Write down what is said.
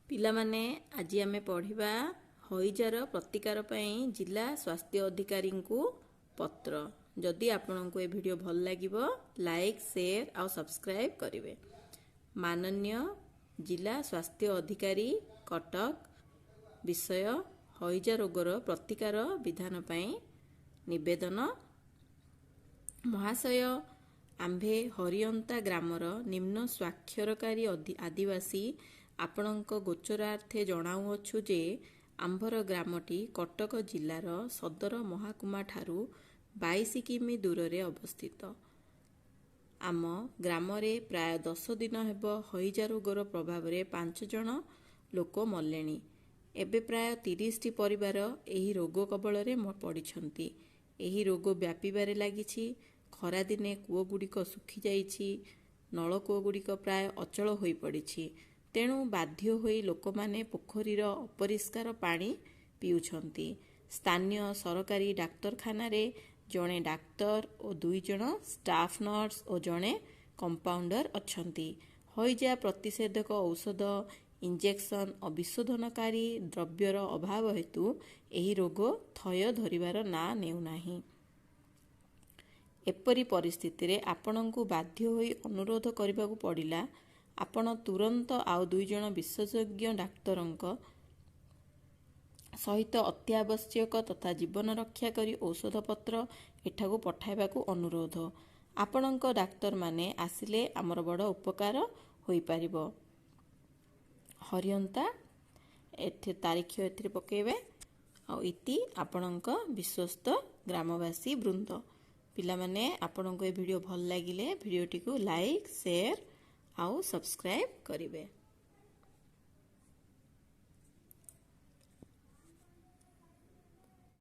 ପିଲାମାନେ, ଆଜି ଆମେ ପଢ଼ିବା ହଇଜାର ପ୍ରତିକାର ପାଇଁ ଜିଲ୍ଲା ସ୍ୱାସ୍ଥ୍ୟ ଅଧିକାରୀଙ୍କୁ ପତ୍ର। ଯଦି ଆପଣଙ୍କୁ ଏ ଭିଡ଼ିଓ ଭଲ ଲାଗିବ, ଲାଇକ୍, ସେୟାର ଆଉ ସବସ୍କ୍ରାଇବ୍ କରିବେ। ମାନନୀୟ ଜିଲ୍ଲା ସ୍ୱାସ୍ଥ୍ୟ ଅଧିକାରୀ, କଟକ। ବିଷୟ: ହଇଜା ରୋଗର ପ୍ରତିକାର ବିଧାନ ପାଇଁ ନିବେଦନ। ମହାଶୟ, ଆମ୍ଭେ ହରିଅନ୍ତା ଗ୍ରାମର ନିମ୍ନ ସ୍ୱାକ୍ଷରକାରୀ ଆଦିବାସୀ ଆପଣଙ୍କ ଗୋଚରାର୍ଥେ ଜଣାଉଅଛୁ ଯେ, ଆମ୍ଭର ଗ୍ରାମଟି କଟକ ଜିଲ୍ଲାର ସଦର ମହକୁମାଠାରୁ 22 କିମି ଦୂରରେ ଅବସ୍ଥିତ। ଆମ ଗ୍ରାମରେ ପ୍ରାୟ 10 ଦିନ ହେବ ହଇଜା ରୋଗର ପ୍ରଭାବରେ 5 ଜଣ ଲୋକ ମଲେଣି। ଏବେ ପ୍ରାୟ 30ଟି ପରିବାର ଏହି ରୋଗ କବଳରେ ପଡ଼ିଛନ୍ତି। ଏହି ରୋଗ ବ୍ୟାପିବାରେ ଲାଗିଛି। ଖରାଦିନେ କୂଅଗୁଡ଼ିକ ଶୁଖିଯାଇଛି। ନଳକୂଅଗୁଡ଼ିକ ପ୍ରାୟ ଅଚଳ ହୋଇପଡ଼ିଛି। ତେଣୁ ବାଧ୍ୟ ହୋଇ ଲୋକମାନେ ପୋଖରୀର ଅପରିଷ୍କାର ପାଣି ପିଉଛନ୍ତି। ସ୍ଥାନୀୟ ସରକାରୀ ଡାକ୍ତରଖାନାରେ ଜଣେ ଡାକ୍ତର ଓ 2 ଜଣ ଷ୍ଟାଫ୍ ନର୍ସ ଓ ଜଣେ କମ୍ପାଉଣ୍ଡର ଅଛନ୍ତି। ହଇଜା ପ୍ରତିଷେଧକ ଔଷଧ, ଇଞ୍ଜେକ୍ସନ ଓ ବିଶୋଧନକାରୀ ଦ୍ରବ୍ୟର ଅଭାବ ହେତୁ ଏହି ରୋଗ ଥୟ ଧରିବାର ନାଁ ନେଉନାହିଁ। ଏପରି ପରିସ୍ଥିତିରେ ଆପଣଙ୍କୁ ବାଧ୍ୟ ହୋଇ ଅନୁରୋଧ କରିବାକୁ ପଡ଼ିଲା, ଆପଣ ତୁରନ୍ତ ଆଉ 2 ଜଣ ବିଶେଷଜ୍ଞ ଡାକ୍ତରଙ୍କ ସହିତ ଅତ୍ୟାବଶ୍ୟକ ତଥା ଜୀବନ ରକ୍ଷାକାରୀ ଔଷଧପତ୍ର ଏଠାକୁ ପଠାଇବାକୁ ଅନୁରୋଧ। ଆପଣଙ୍କ ଡାକ୍ତରମାନେ ଆସିଲେ ଆମର ବଡ଼ ଉପକାର ହୋଇପାରିବ। ହରିଅନ୍ତା, ଏଠି ତାରିଖ ଏଥିରେ ପକାଇବେ। ଆଉ ଇତି, ଆପଣଙ୍କ ବିଶ୍ୱସ୍ତ ଗ୍ରାମବାସୀ ବୃନ୍ଦ। ପିଲାମାନେ, ଆପଣଙ୍କୁ ଏ ଭିଡ଼ିଓ ଭଲ ଲାଗିଲେ ଭିଡ଼ିଓଟିକୁ ଲାଇକ୍, ସେୟାର ଆଉ ସବସ୍କ୍ରାଇବ୍ କରିବେ।